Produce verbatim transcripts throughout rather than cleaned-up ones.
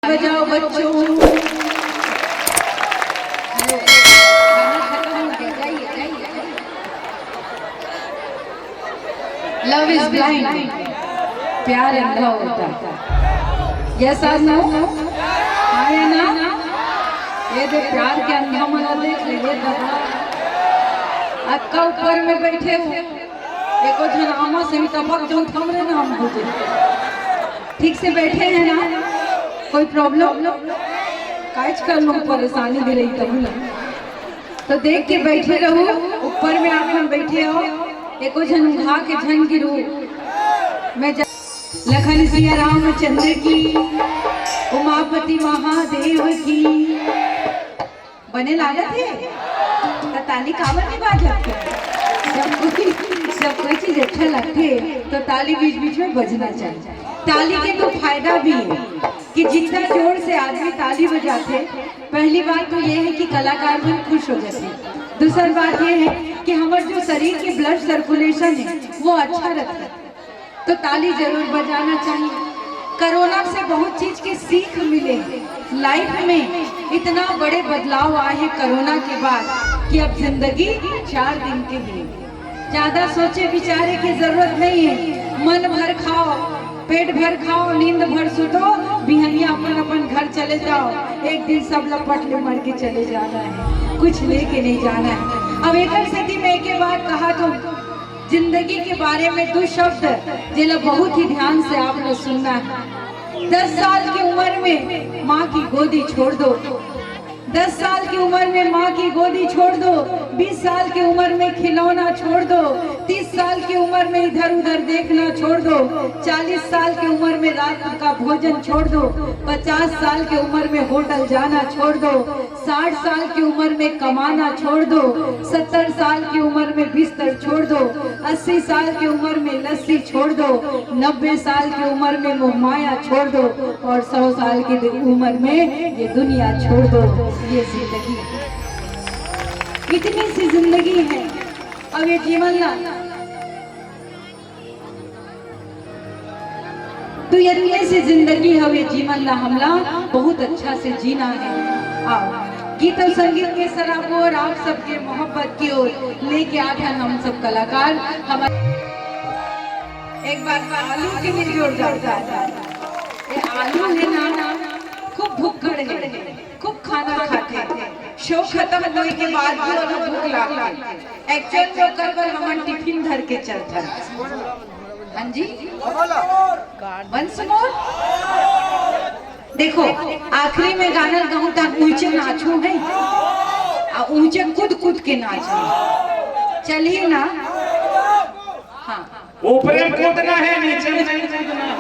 बजाओ बच्चों। Love is blind, प्यार अंधा होता है। Yes or no? हाँ या ना? ये जो प्यार के अंधा मन ला देख ले, ये दबा। अतका ऊपर में बैठे हो, एको झन आमा से भी टपक जौन थमरे ना हम बुझे। ठीक से बैठे हैं ना? कोई problem? काज कर लो, परेशानी भी रही तब ना। तो देख के बैठे रहू, ऊपर में आप मन बैठे हो, एको झन उघा के झन गिरू। मैं जा-, लखन सिया रामचंद्र की, उमापति महादेव की। बने लागत हे? त ताली काबर नहीं बाजत हे? जब कोई, जब कोई चीज अच्छा लगथे, तो ताली बीच बीच में बजना चाहिए। ताली के दो फायदा भी है कि जितना जोर से आदमी ताली बजाथे, पहली बात तो ये है कि कलाकार मन खुश हो जाथे। दूसर बात ये है कि हमर जो शरीर के blood circulation है, वो अच्छा रहता है। तो ताली जरूर बजाना चाहिए। कोरोना से बहुत चीज के सीख मिले। Life में इतना बड़े बदलाव आए हैं कोरोना के बाद कि अब जिंदगी चार दिन के लिए, ज्यादा सोचे विचारे की जरूरत नहीं है। मन भर खाओ, पेट भर खाओ, नींद भर सुतो, बिहनिया अपन अपन घर चले जाओ। एक दिन सब लपट ले मर के चले जाना है, कुछ लेके नहीं जाना है। अब एक स्थिति में एक बात कहा तो जिंदगी के बारे में दो शब्द जेला बहुत ही ध्यान से आपने सुनना है। दस साल की उम्र में माँ की गोदी छोड़ दो। दस साल की उम्र में माँ की गोदी छोड़ दो। बीस साल की उम्र में खिलौना छोड़ दो। तीस साल की उम्र में इधर उधर देखना छोड़ दो। चालीस साल की उम्र में रात का भोजन छोड़ दो। पचास साल की उम्र में होटल जाना छोड़ दो। साठ साल की उम्र में कमाना छोड़ दो। सत्तर साल की उम्र में बिस्तर छोड़ दो। अस्सी साल की उम्र में लस्सी छोड़ दो। नब्बे साल की उम्र में मोहमाया छोड़ दो। और सौ साल की दि-, उम्र में ये दुनिया छोड़ दो। ये जिंदगी इतनी सी जिंदगी है। अब ये जीवन ला तो ये इतनी सी जिंदगी हवे, जीवन ला हमला बहुत अच्छा से जीना है। आओ, गीत और संगीत के सराबोर आप सबके मोहब्बत की ओर लेके आत हन हम सब कलाकार। हमारे एक बार आलू के लिए जोरदार ताली। ये आलू है ना, खूब भुक्कड़ है, खूब खाना खाथे। शो खत्म होए के बाद भी ओला भूख लागथे। Actual में ओकर बर हमन टिफिन धर के चलथन। हाँ जी, once more। देखो, आखिरी में गाना कहूँ त ऊंचे नाचू है, आ ऊंचे कूद कूद के नाचू, चलही ना? हाँ। ऊपरे में कूदना है, नीचे में नहीं कूदना है।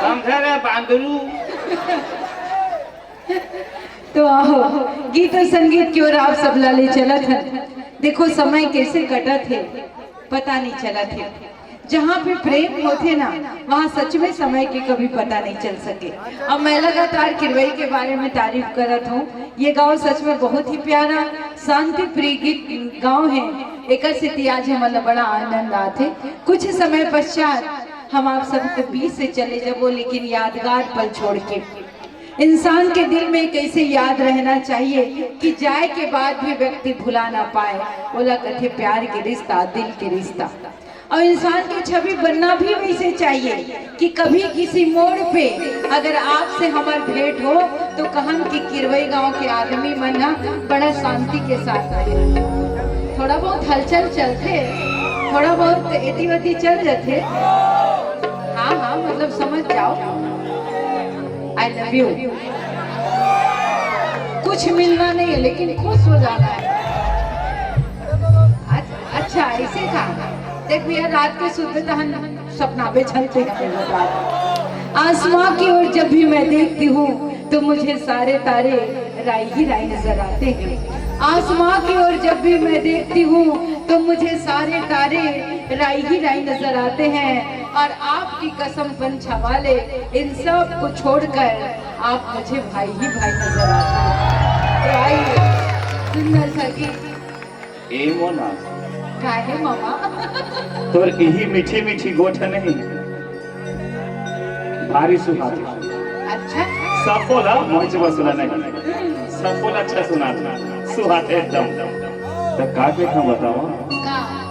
समझे रे बांदरू? तो आओ, गीत और संगीत की ओर आप सब ला ले चलत हन। देखो, समय कैसे कटत है, पता नहीं चलत है। जहाँ पे प्रेम होथे ना, वहाँ सच में समय के कभी पता नहीं चल सके। अब मैं लगातार किरवई के बारे में तारीफ करत हूँ। ये गांव सच में बहुत ही प्यारा, शांति प्रिय गीत गांव है। एकर सेती आज हमन ला बड़ा आनंद आथे। कुछ समय पश्चात हम आप सबके बीच से चले जाबो, लेकिन यादगार पल छोड़ के। इंसान के दिल में कैसे याद रहना चाहिए कि जाए के बाद भी व्यक्ति भुला ना पाए। ओला कथे प्यार के रिश्ता, दिल के रिश्ता। और इंसान की छवि बनना भी वैसे चाहिए कि कभी किसी मोड़ पे अगर आपसे हमार भेंट हो, तो कहन कि किरवई गांव के आदमी मन ह बड़ा शांति के साथ रहे। थोड़ा बहुत हलचल चलथे, थोड़ा बहुत एती वती चल जाथे। हाँ, हाँ, मतलब समझ जाओ। I love you। कुछ मिलना नहीं है, लेकिन खुश हो जाना है। अच-, अच्छा, ऐसे था। देख भैया, रात के सुते तहन सपना पे चलते हैं। आसमां की ओर जब भी मैं देखती हूँ, तो मुझे सारे तारे राई ही राई नजर आते हैं। आसमां की ओर जब भी मैं देखती हूँ, तो मुझे सारे तारे राई ही राई नजर आते हैं। और आपकी कसम, पंछा वाले, इन सब को छोड़कर आप मुझे भाई ही भाई नजर आते हैं। तो आइए, सुंदर सा गीत। ए मोना। काहे मामा? तोर इही मीठी मीठी गोठ नहीं, भारी सुहात। अच्छा। सबो ला मोहित जी बस सुना नहीं, सबो ला अच्छा सुना, सुहात एकदम। त का के था बतावा? का?